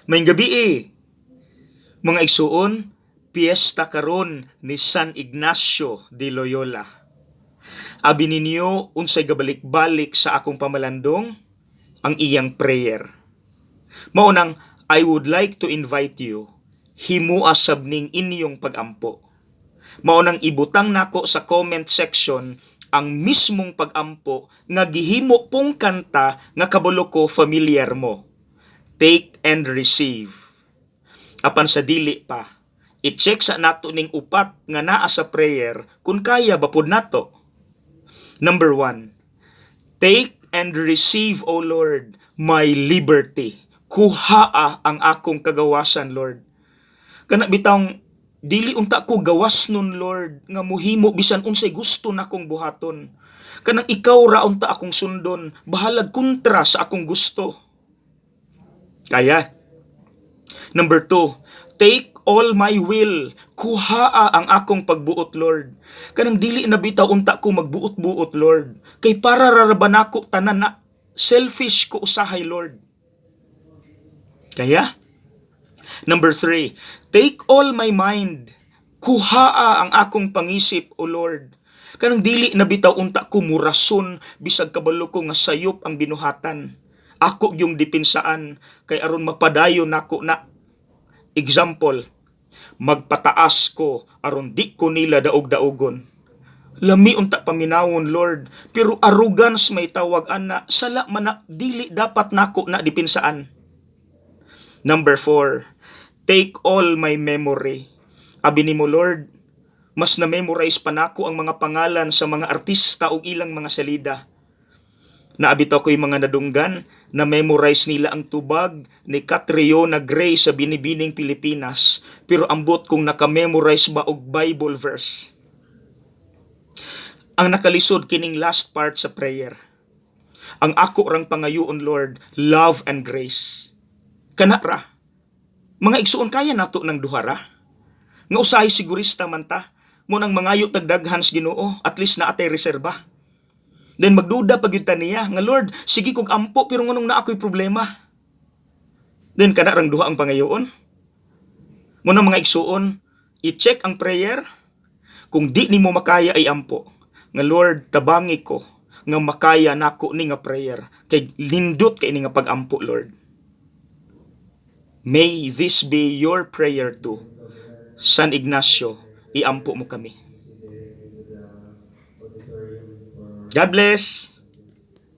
Maayong gabii. Mga igsuon, piyesta karon ni San Ignacio de Loyola. Abi ninyo unsay gabalik-balik sa akong pamalandong? Ang iyang prayer. Mao nang I would like to invite you, himua sab ning inyong pagampo. Mao nang ibutang nako sa comment section ang mismong pagampo nga gihimo pong kanta nga kabalo ko familiar mo. Take and receive. Apan sa dili pa, i-check sa nato ning upat nga naa sa prayer kung kaya ba pud nato. Number 1, take and receive, O Lord, my liberty. Kuhaa ang akong kagawasan, Lord. Kana bitawng dili unta ko gawas nun, Lord, nga muhimo bisan unsay gusto nakong buhaton. Kanang ikaw ra unta akong sundon, bahalag kontra sa akong gusto. Kaya. Number 2, take all my will. Kuhaa ang akong pagbuot, Lord. Kanang dili na bitaw unta ko magbuot-buot, Lord. Kay para ra ba nako tanan na, selfish ko usahay, Lord. Kaya? Number 3, take all my mind. Kuhaa ang akong pangisip, O Lord. Kanang dili na bitaw unta ko murason bisag kabalo ko nga sayop ang binuhatan. Ako yung depinsaan kay aron mapadayon nako na. Example, magpataas ko aron di ko nila daog-daogon. Lami unta paminawon, Lord, pero arrogance may tawag ana, sala man na, dili dapat nako na depinsaan. Number 4, take all my memory. Abi nimo, Lord, mas na-memorize pa nako ang mga pangalan sa mga artista o ilang mga salida. Naa bitaw ko'y mga nadunggan na memorize nila ang tubag ni Catriona Gray sa Binibining Pilipinas, pero ambot kung naka-memorize ba og Bible verse. Ang nakalisod kining last part sa prayer. Ang ako rang pangayoon, Lord, love and grace. Kana ra. Mga igsuon, kaya nato ng duha ra. Nga usahay sigurista man ta, mao nang mangayo tag daghan sa Ginoo, at least naa tay reserba. Then magduda pa gyud ta niya nga, "Lord, sige kog ampo, pero nganong naa ko'y problema?" Then kana rang duha ang pangayoon. Mao na, mga igsuon, i-check ang prayer. Kung di nimo makaya ay ampo. Nga, "Lord, tabangi ko nga makaya nako ni nga prayer kay lindot kay ni nga pagampo, Lord." May this be your prayer too. San Ignacio, iampo mo kami. God bless.